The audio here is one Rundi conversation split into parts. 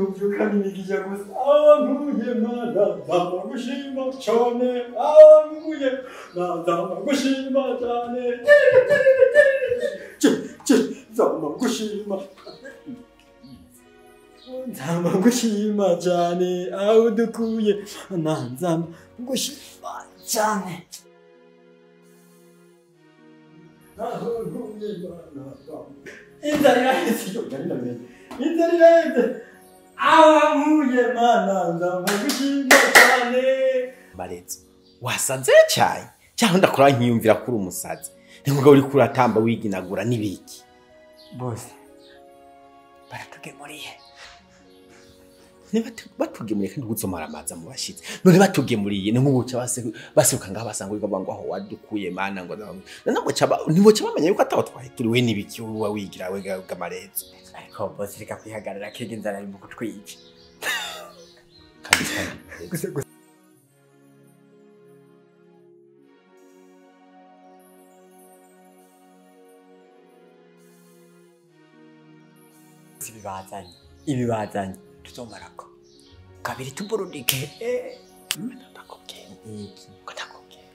Nuvyuka n'imigisha gusa aho nkuye Mana nzama gushima cane aho nkuye nzama gushima cane nzama gushima nzama gushima cane aho dukuye nzama gushima cane aho nkuye Mana inzara iraheze inzara iraheze aho nkuye Mana nzama gushima cane. Marezo wasaze cyane cyangwa ndakora nkiyumvira kuri umusazi nkuko uri kuratamba wiginagura nibiki bose baratugemuriye. Batugemuriye kandi guzomara amaza mu bashitsi none batugemuriye ni nkubuca baseruka ngaha basanga uri ngo aho wadukuye Mana ngo ntiboca bamenya yuko ataho twari turi we nibiki uba wigira we gamarezo. Ariko bose reka kwihagarara kega inzara ari mu kutwica. Kandi ibibazanye tuzomarako kabiri tuburudike. Ndakubwira iki ndakubwira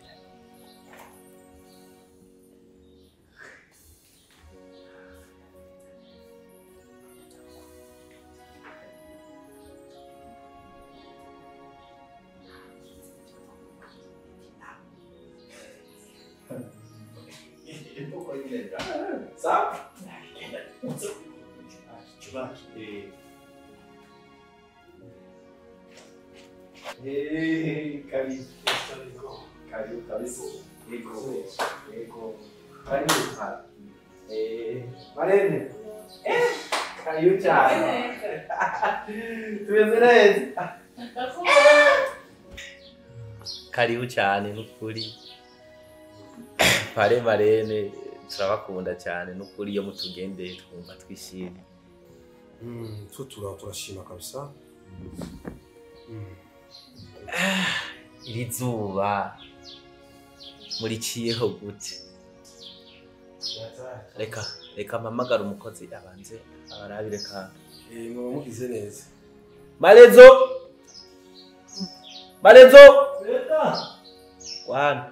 Karibu. Karibu kabisa. Yego. Yego. Karibu. Marene. Karibu cyane. Tumeze neza. Karibu cyane nukuri. Pare Marene turabakunda cyane nukuri iyo mutugendeye twumva twishimye. Turashima kabisa. Iri zuba muriciyeho gute? Reka mpamagara umukozi abanze abarabire ka. Muba mugize neza. Marezo! Marezo! Leta! Wana.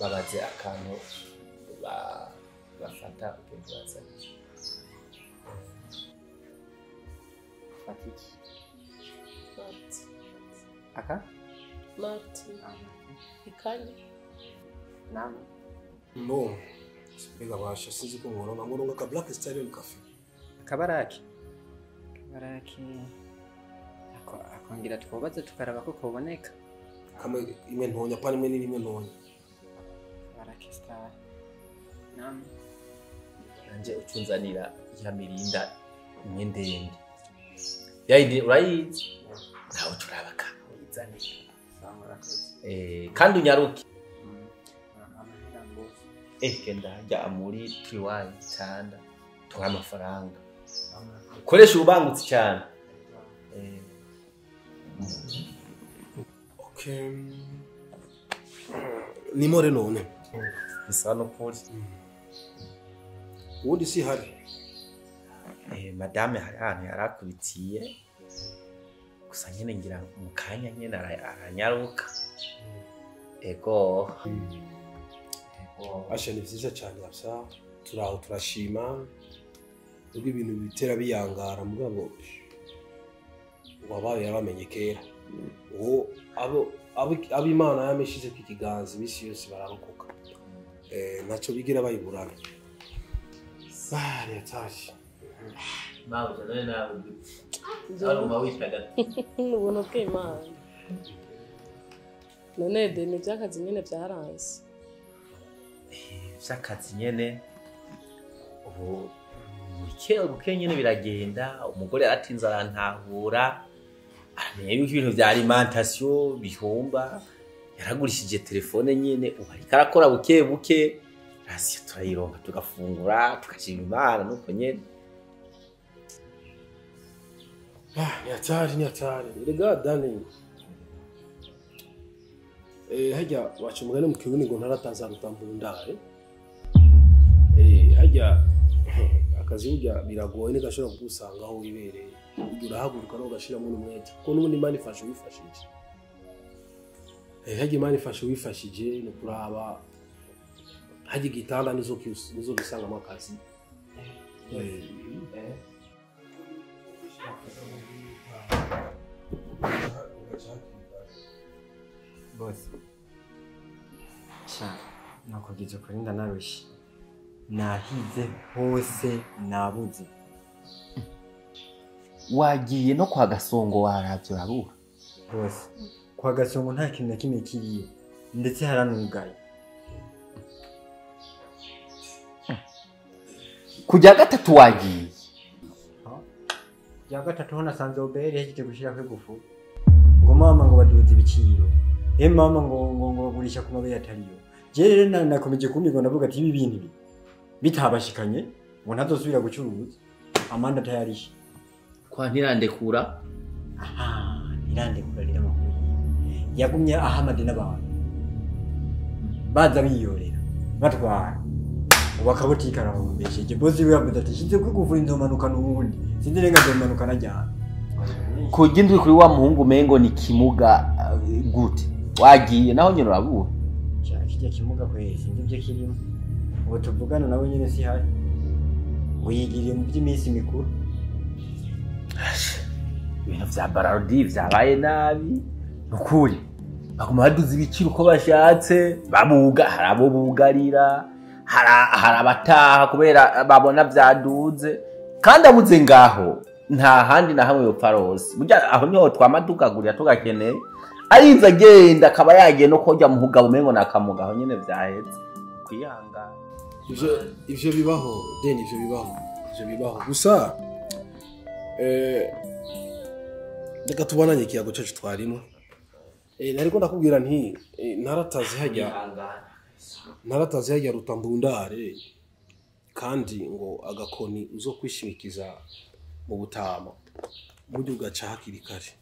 Babaze akantu bafata ugenda ubazanye. Fata iki? Mati. Aka? Mati. Ikanya. Naam. No. Mbega basha sinzi ko ngoroma ngoronga ka Black Star mu cafe. Akabaraki. Akabaraki. Ako akongera twobaze tukaraba ko koboneka. Kamwe imwe ntonya pani imwe n'imwe ntonya. Black Star. Naam. Nanje ucunzanira ya mirinda imwe ndende. Yayindi urayizi? Nawe turabaka uyizanira. Kandi unyaruke. Genda hajya muri triwani tanda tuha amafaranga. Koresha ubangutse cyane. Okay. Ni more none. Bisa nukuri. Ubundi si hari. Madame hari ahantu yarakubitiye. Gusa nyene ngira mu kanya nyene aranyaruka. Ego. Asha ni vyiza cyane kabisa. Turaho turashima. Ubwo ibintu bitera biyangara mugabo wabaye yaramenye kera. Uwo abo abo Imana yameshize ku kiganza imisi yose bararokoka. Naco bigira bayiburana. Yatashi. Mawe none nawe gute? Aruma witaga. Ubuntu bw'Imana. None de ni byakazi nyene byaranze. Byakazi nyene ubu buke nyene biragenda umugore aratinze arantahura aramenya yuko ibintu vya alimentation bihomba yaragurishije telefone nyene ubu ariko arakora buke buke rasiyo turayironka tugafungura tugashima Imana nuko nyene. Ni hatari ni hatari. Erega Dani Hajya waca umugani mu kirundi ngo ntarataza rutambundare. Hajya akazi burya biragoye ntigashobora kugusanga aho wibereye. Urahaguruka no ugashiramo n'umwete kuko n'ubundi Imana ifasha uwifashije. Hajya Imana ifasha uwifashije ni kuraba hajya igitanda nizo gisangamo akazi. Boss, sha nakubwiza ukuri ndanarushe, nahize hose nabuze. Wagiye no kwa Gasongo waravye urabura? Boss, kwa Gasongo nta kintu na kimwe kiriyo, ndetse haranugaye. Kujya gatatu wagiye? Kujya gatatu ho nasanze Oberi yahejeje gushirako igufu. Ngo mama ngo baduze ibiciro. Mama ngo ngo bagurisha ku mabeya atariyo. Je rero nakomeje kumirwa ndavuga ati ibi bintu ibi bitabashikanye ngo ntazosubira gucuruza amanda atayarishe. Kwa ntirandekura? Aha, ntirandekura rero amakuru. Yagumye ahamade n'abantu. Baza biyorera batwara. Ubu akabutika arahumbesheje. Bosi we yavuze ati shize kwigufura inzomanuka n'ubundi. Sinzi renga nzomanuka najyana. Kurya indwi kuri wa muhungu mengo ni kimuga gute? Wagiye naho nyine urabura? Kijya kimuga kwezi sinzi ibyo kirimo. Ubu tuvugana nawe nyine si hari. Ngo yigiriye mu by'iminsi mikuru. Ibintu vya Barardi vyabaye nabi. Nukuri. Baguma baduza ibiciro uko bashatse, babuga hari abo bugarira, hari abataha kubera babona vyaduze. Kandi abuze ngaho nta handi na hamwe yopfa rose. Burya aho niho twama tukagurira tugakeneye. Arinze agenda akaba yagiye no kojya mu hugabo mengo nakamuga aho nyene vyaheze. Kwihangana. Ivyo bibaho, Deni, ivyo bibaho. Ivyo bibaho. Gusa reka tubananye ikiyago cacu twarimo. Nariko ndakubwira nti naratazi hajya rutambundare kandi ngo agakoni uzokwishimikiza mu butama buryo ugaca hakiri kare.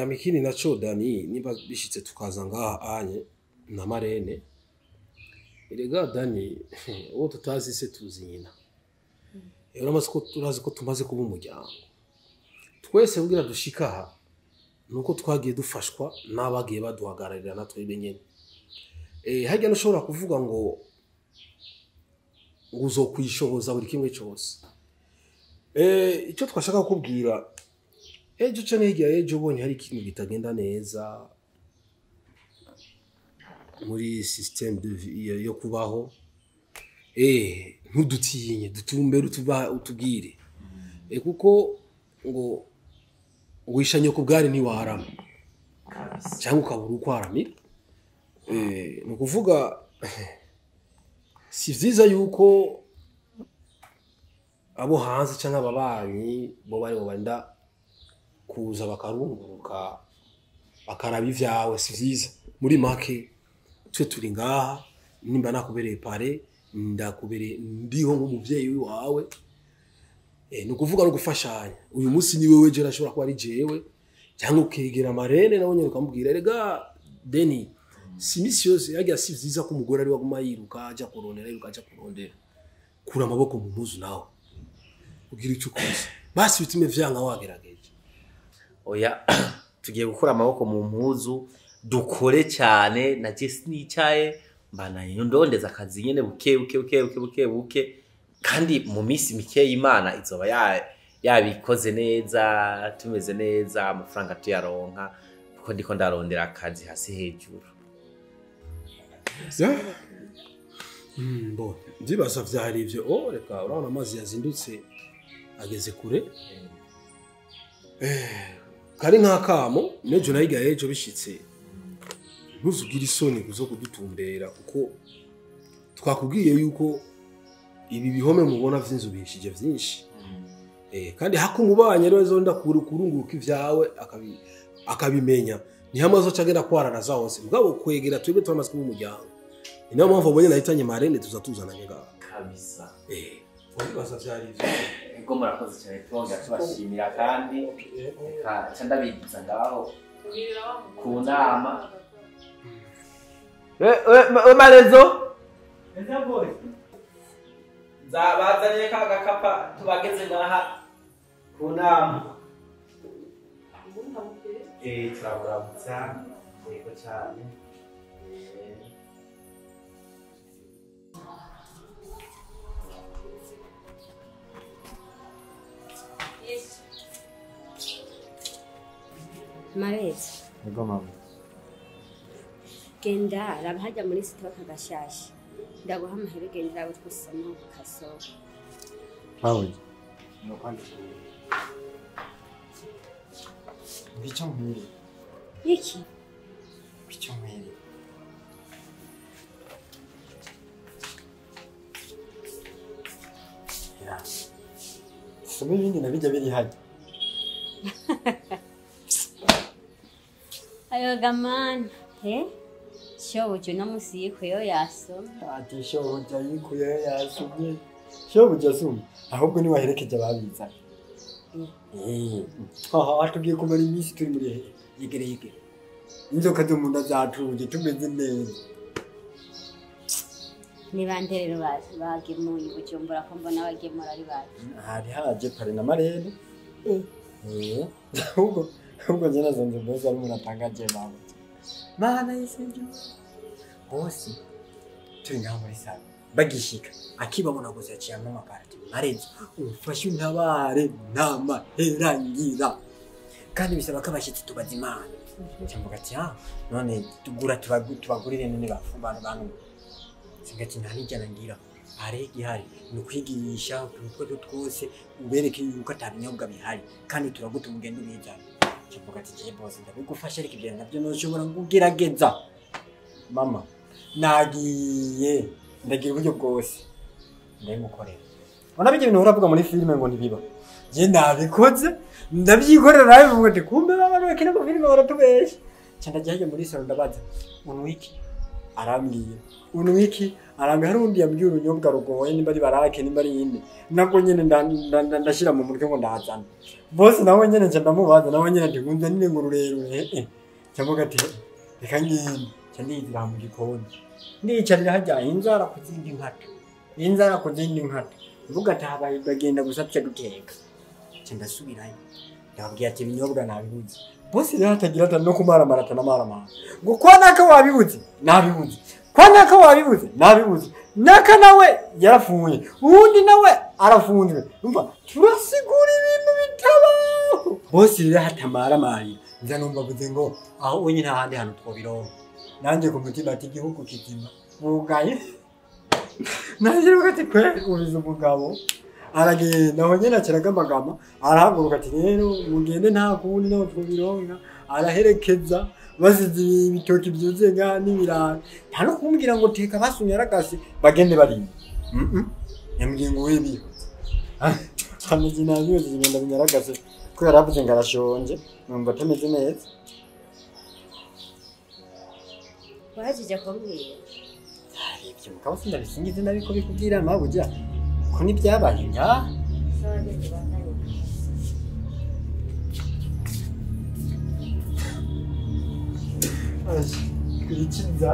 Amikini naco Dani niba bishitse tukaza ngaha anye na Marene. Erega Dani uwo tutazi se tuzi nyina. Uramaze ko turazi ko tumaze kuba umuryango. Twese kugira dushika aha nuko twagiye dufashwa n'abagiye baduhagararira natwe benyene. Hajya nushobora kuvuga ngo uzokwishoboza buri kimwe cyose. Icyo twashaka kukubwira ejo canke hirya ejo ubonye hari ikintu kitagenda neza muri système de vie yo kubaho, ntudutinye dutumbere utubwire. Kuko ngo wishanye ku bwari ntiwarama cyangwa ukabura uko aramira. Ni ukuvuga si vyiza yuko abo hanze cyangwa ababanyi bo bari banda kuza bakarunguruka bakaraba ivyawe, si vyiza. Muri make twe turi ngaha, nimba nakubereye pare ndakubereye ndiho nk'umuvyeyi wawe. Ni ukuvuga no gufashanya. Uyu munsi ni wewe je arashobora kuba ari jewe cyangwa ukegera Marene nawe nyine ukamubwira erega Deni si misi yose yagiye, si vyiza ko umugore ari waguma yiruka aja kurondera yiruka aja kurondera. Kura amaboko mu mpuzu nawe ugira icyo ukoze basi bitume vyanka wagerageje. Oya tugiye gukura amaboko mu mpuzu dukore cyane na je sinicaye mbana ndondeza akazi nyene buke buke buke buke buke buke kandi mu minsi mike y'Imana izoba yabikoze neza tumeze neza amafaranga tuyaronka kuko ndiko ndarondera akazi hasi hejuru. Bo ndibaza vyari ivyo. Reka urabona amazi yazindutse ageze kure. Kari nk'akamo nejo nayiga ejo bishitse ntuzugira isoni kuzo kudutumbera kuko twakubwiye yuko ibi bihome mubona vy'inzu bishije vyinshi. Kandi hakumubanye rero zonda kurunguruka ivyawe akabimenya ni hamwe azoca agenda kwararaza hose mugabo kwegera twebwe twamaze kuba umuryango. Ni nayo mpamvu ubonye nahitanye Marene tuzatuzananye ngaha kabisa. Ndibaza vyari ivyo. Ego murakoze cyane twongera tubashimira kandi reka ndabigiza ngaho ku nama. We Marezo. Nzabazaniye ka gakapa tubageze ngaha ku nama. Turaburamutsa yego cyane. Marezi. Yego mama. Genda raba hajya muri sitoke gashasha. Ndaguha amahera genda raba twusoma kasoka. Bawe. No kwandi. Bicho mwiri. Iki? Bicho mwiri. Ya. Soma ibindi nabijya biri hajya. Ayo gamana, eh? Shobuja uno musi yikuyeho yasomye. Ati shobuja yikuyeho yasomye. Shobuja asomye. Ahubwo ni waherekeje ababizanye. Aha tugiye kumara iminsi turi muri yegere yegere. Inzoka zo mu nda zatuje tumeze neza. Ni bande rero bagemuye Bujumbura ko mbona bagemura ari bake. Hari haje pare na marene. Ahubwo njye nasanze bose ari umuntu atangaje mama. Mana y'isengero. Bose turi ngaho muri salo bagishika akibabona gusa yaciye ampamagara ati Marezo umfashe untabare ntamaherangira kandi bisaba ko abashyitsi tubaza Imana. Cyangwa ati ah none tugura tubagurire none bafumba abantu singati nta n'ijana ngira hari igihari ni ukwigisha utuntu twose ubereke yuko ata binyobwa bihari kandi turagutuma ugenda ubijyana. Cyangwa ati je bose ndabigufasha ariko ibyo nabyo ntushobora kugerageza. Mama nagiye ndagira uburyo bwose ndabimukorera. Ubona bijya ibintu uravuga muri filime ngo ntibiba. Je nabikoze ndabyikorera nawe mvuga ati kumbe baba bakina mu filime baratubeshya. Nca ndajya muri salo ndabaza umuntu wiki arambwiye umuntu wiki arambwiye hari undi yambwiye urunyobwa rugoye nimba ari barake nimba ari yinde nabwo nyene ndashyira mu mutwe ngo ndahazana. Bose nawe nyene nca ndamubaza nawe nyene ati nkunze nine ngo rurerure. Cyangwa ati reka ngende nca ndizira mu gikoni. Ndiyicarira hajya inzara ku zindi nkata. Inzara ku zindi nkata. Mvuga ati habaye bagenda gusa tuca duteka. Nca ndasubirayo. Ndababwira ati ibinyobwa nabibuze. Bose rero hatagira ata no kumaramara atanamaramara. Ngo kwa naka wabibuze? Nabibuze. Kwa naka wabibuze? Nabibuze. Naka nawe yarafunye. Uwundi nawe arafunzwe. Umva turasigura ibintu bitabaho. Bose rero hatamaramara. Nza numva buze ngo aho unyi nta handi hantu twobironka. Nanjye ku mutima ati igihugu kizima bugaye. Nanjye ati kwe ubize umugabo aragenda aho nyene akiragamagama arahaguruka ati rero mugende nta kundi naho twobironka araherekeza basize ibitoki byuzuye ngaha n'ibirayi nta no kumbwira ngo teka basumye aragase bagende barima. Yambwiye ngo we bihoze ameze nabi yose ngenda binyaragase ko yaravuze ngo arashonje numva atameze neza. Wahejeje kumbwira? Ibyo mugabo sindabisingize nabiko bikubwira mabuja ko nibyabaye ngaha. Ikinza.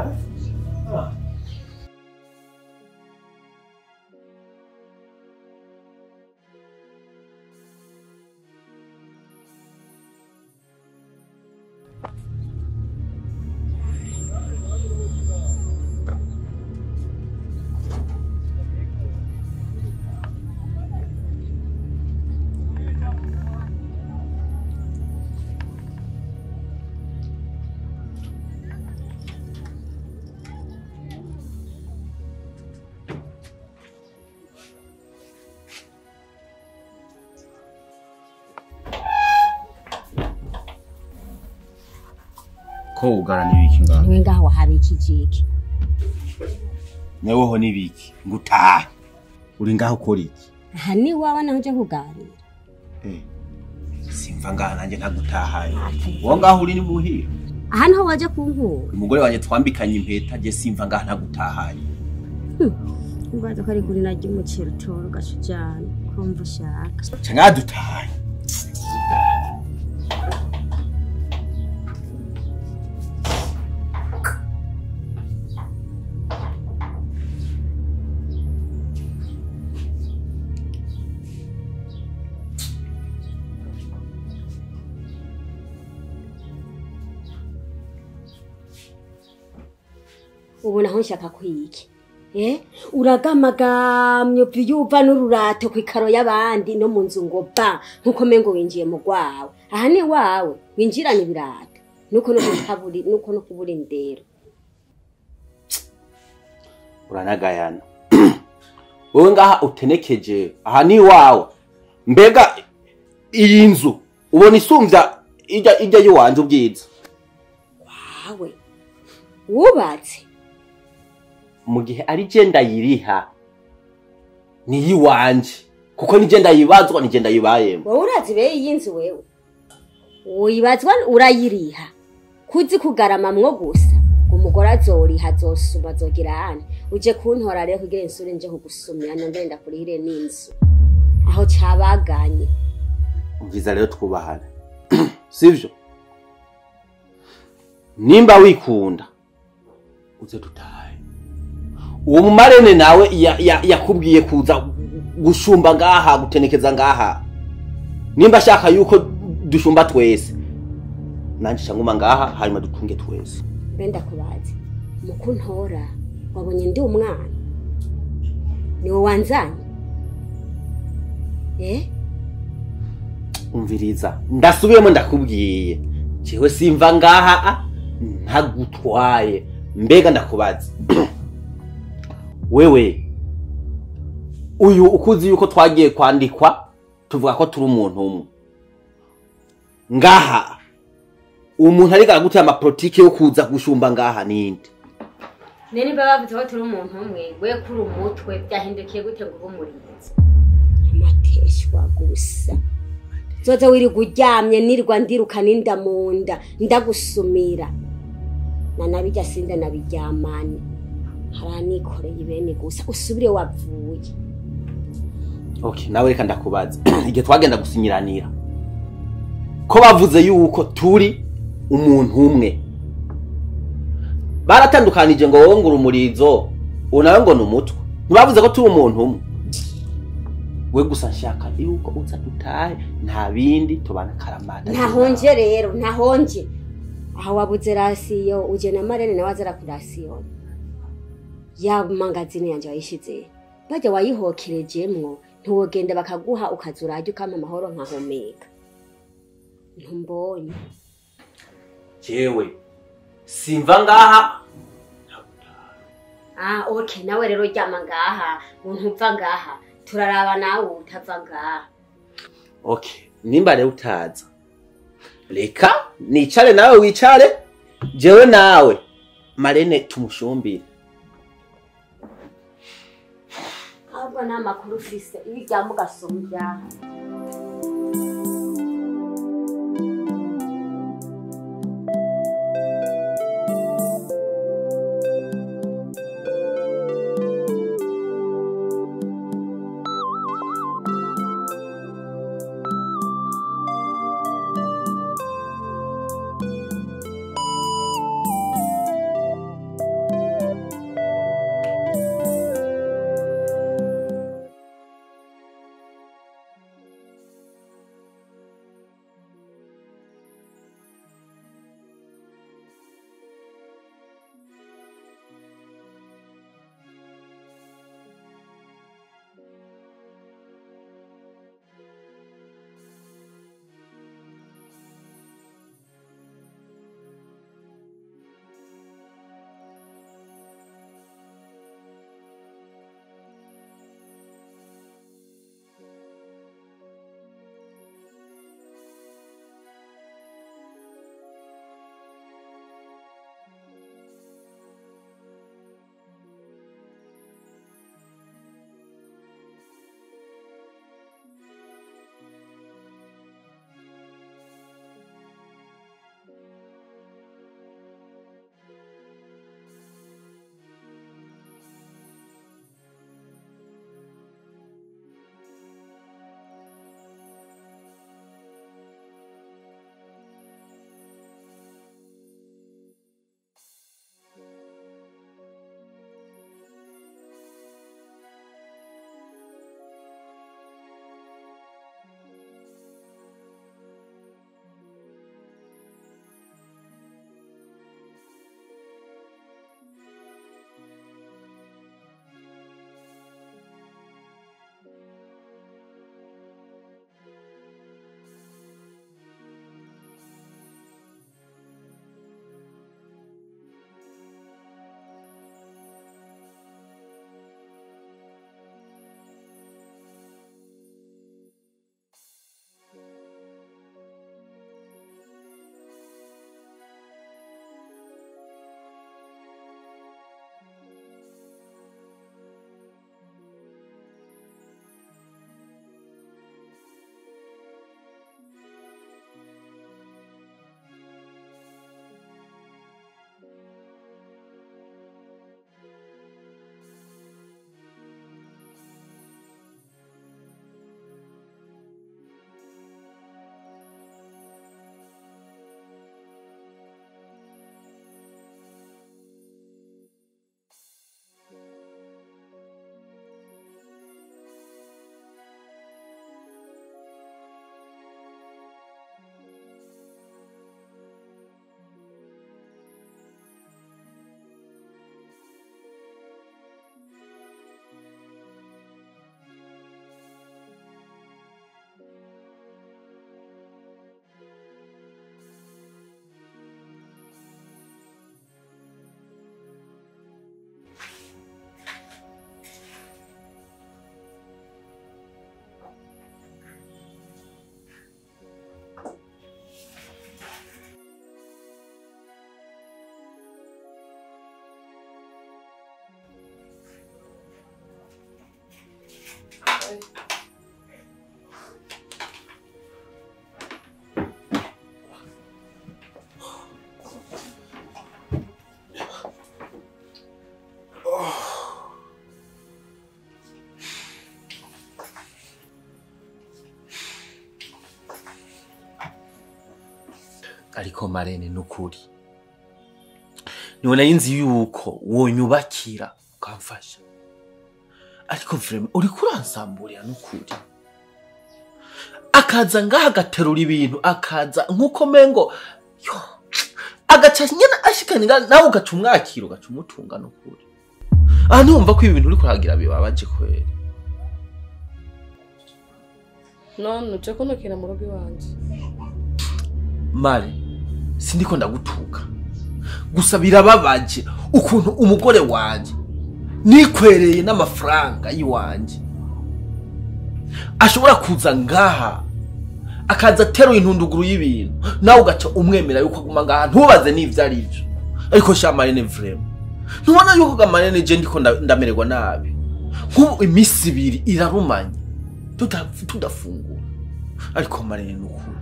Ko ugara nibiki ngaho? Niwe ngaho habikije iki? Neweho nibiki? Ngutahe. Uri ngaho ukora iki? Aha ni wawe naho nje kuganira. Simva ngaha nanjye ntagutahaye. Wowe ngaho uri ni muhira. Aha niho waje kunkura. Umugore wanje twambikanye impeta je simva ngaha ntagutahaye. Ngwaza ko ari guri naryo umuceri utora ugashujana kumva ushaka. Ca ngadutahaye. Ubu naho nshaka kwiki. Uragamagamye uva n'ururato kwikaro y'abandi no mu nzu ngo ba nkuko mengo winjiye mu gwawe. Aha ni wawe winjirana ibirato. Nuko no kutaburi nuko no kubura indero. Uranagayana. Wowe ngaha utenekeje aha ni wawe. Mbega iyi nzu ubona isumvya ijya yiwanje ubwiza. Wawe wubatse mu gihe ari je ndayiriha ni yiwanje kuko ni je ndayibazwa ni je ndayibayemo. Wowe urazi be iyi nzu wewe uyibazwa urayiriha kuzi kugarama mwo gusa umugore azoriha azosuma azogira ane uje kuntora rero kugira insure nje kugusumira nongere ndakurihire n'inzu aho cabaganye. Umviza rero twubahana sivyo? Nimba wikunda uze dutahe. Uwo mumarene nawe yakubwiye kuza gushumba ngaha gutenekeza ngaha, nimba ashaka yuko dushumba twese nanje cyangwa ngaha hanyuma dutunge twese. Benda kubazi mukuntora wabonye ndi umwana ni wowe wanzanye Umviriza ndasubiyemo ndakubwiye jewe simva ngaha ntagutwaye. Mbega ndakubaza wewe uyu ukuzi yuko twagiye kwandikwa tuvuga ko turi umuntu umwe ngaha, umuntu ariko aragutera amapolitike yo kuza gushumba ngaha ninde? Nene baba bavuze ko turi umuntu umwe we kuri umutwe byahindukiye gute ngo umurinzi amateshwa gusa zoza wirirwa uryamye nirwa ndiruka ninda munda ndagusumira na nabijya sinda nabiryamane haranikoreye ibene gusa usubire wavuye. Okay, nawe reka ndakubaza igihe twagenda gusinyiranira ko bavuze yuko turi umuntu umwe baratandukanije ngo wowe ngura umurizo unawe ngo numutwe, ntibavuze ko turi umuntu umwe. We gusa nshaka yuko uza dutahe nta bindi tubana karamata. Ntahonje rero ntahonje aho wabuze rasiyo uje na marene nawe azara kurasiyo ya mangazini yanje wayishize bajya wayihokerejemwo ntiwogenda bakaguha ukazurajya ukampa amahoro nkahomeka ntumbonye. Jewe simva ngaha. Okay, nawe rero ryama ngaha ntuva ngaha turaraba nawe utava ngaha. Okay, nimba rero utaza reka nicare nawe wicare jewe nawe marene tumushumbire. Ahubwo nta makuru ufise iyo uryama ugasoma ibyaha. Bye. Ariko Marene nukuri nibona yinzi yuko wonyubakira ukamfasha, ariko vraiment uri kuransamburira nukuri. Akaza ngaha agaterura ibintu, akaza nkuko mengo yo agaca nyene ashikanira nawe ugaca umwakira ugaca umutunga nukuri. Aha ntumva ko ibi bintu uri kuragira bibabaje kweri. None uje kuntukira mu rugo iwanje? Mare sindiko ndagutuka, gusa birababaje ukuntu umugore wanje nikwereye n'amafaranga yiwanje ashobora kuza ngaha akaza ateruye intunduguru y'ibintu, nawe ugaca umwemera yuko aguma ngaha ntubaze n'ivyo ari vyo. Ariko sha Marene vraiment ntubona yuko ga Marene je ndiko ndamererwa nabi, nk'ubu imisi ibiri irarumanye tudafungura. Ariko Marene nukuri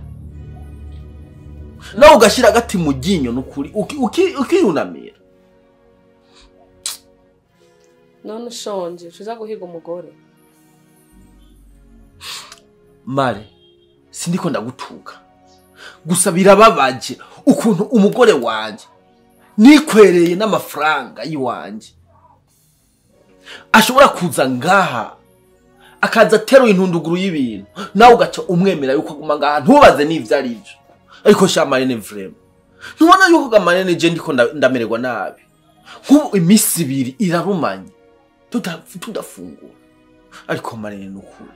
nawe ugashira agati mu ryinyo nukuri ukiyunamira. None ushonje uza guhiga umugore? Mare sindiko ndagutuka, gusa birababaje ukuntu umugore wanje nikwereye n'amafaranga yiwanje ashobora kuza ngaha akaza ateruye intunduguru y'ibintu, nawe ugaca umwemera yuko aguma ngaha ntubaze n'ivyo ari vyo. Ariko sha Marene vraiment ntubona yuko ga Marene je ndiko ndamererwa nabi, nk'ubu imisi ibiri irarumanye tudafungura. Ariko Marene nukuri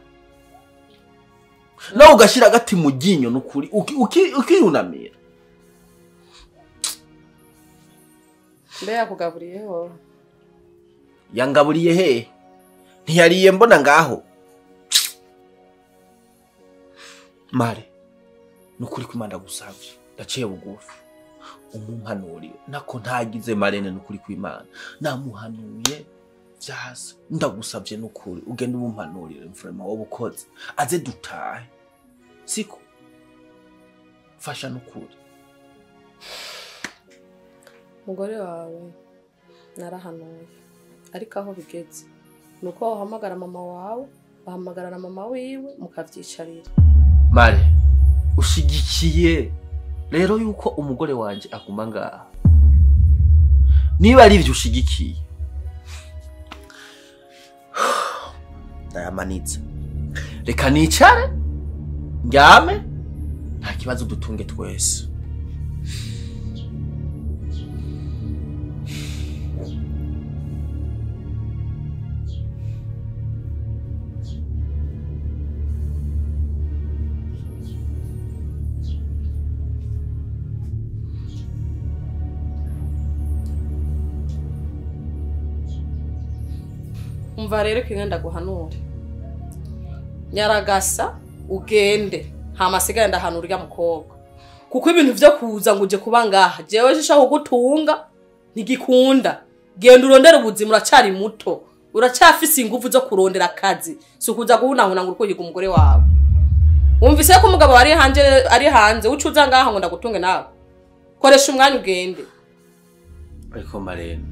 nawe ugashira agati mu ryinyo nukuri ukiyunamira. Mbe yakugaburiyeho? Yangaburiye he? Ntiyariye mbona ngaho. Mare nukuri kw'Imana ndagusavye, ndaciye bugufi umumpanuriye, nako ntagize Marene nukuri kw'Imana namuhanuye vyase, ndagusavye nukuri ugende umumpanurire vraiment wowe ukoze aze dutahe, siko fasha nukuri. Umugore wawe narahanuye, ariko aho bigeze nuko wahamagara mama wawe, wahamagara na mama wiwe mukavyicarira. Mare ushigikiye rero yuko umugore wanje aguma ngaha, niba ari ivyo ushigikiye ndayamanitse, reka nicare ndyame nta kibazo dutunge twese. Umva rero kimwe ndaguhanure, nyaragasa ugende hama sigaye ndahanura urya mukobwa, kuko ibintu vyo kuza ngo uje kuba ngaha jewe shishaka kugutunga ntigikunda. Genda urondera ubuzima, uracari muto, uracyafise ingufu zo kurondera akazi, si ukuza guhunahuna ngo uriko umugore wawe. Wumvise ko umugabo ari hanze ari hanze ucuza ngaha ngo ndagutunge nawe, koresha umwanya ugende. Ariko Marene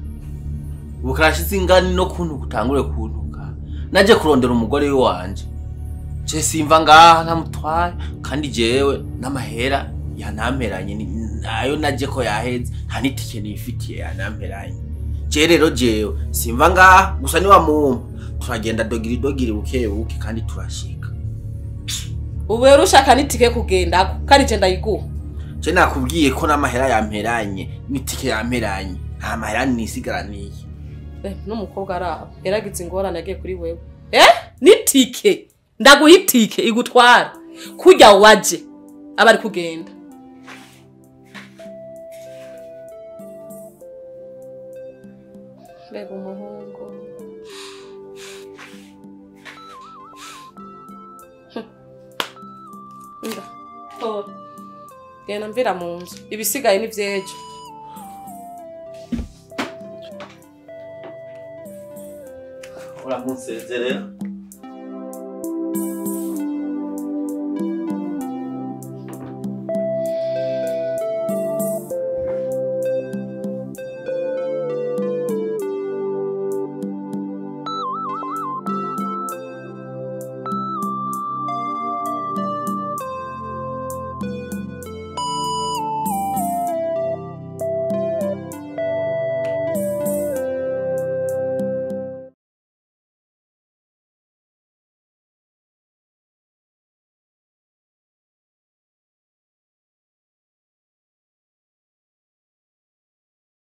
ukarashize ingani no kuntu gutangure kuntuka, naje kurondera umugore wanje je simva ngaha ntamutwaye, kandi jewe n'amahera yanamperanye nayo naje ko yaheze nta nitike nifitiye yanamperanye. Je rero jewe simva ngaha gusa niwa mumpa turagenda dogiri dogiri buke buke kandi turashika. Ubu rero ushaka nitike kugenda kandi je ndayiguha? Je nakubwiye ko n'amahera yamperanye nitike yamperanye nta mahera nisigaraniye. N'umukobwa arabo yaragize ingorane yagiye kuri wewe. Nitike ndaguha itike igutwara kurya waje abari kugenda. Mbega umuhungu nda tora genda mvira mu nzu, ibisigaye ni vyejo. Uramunsezerera.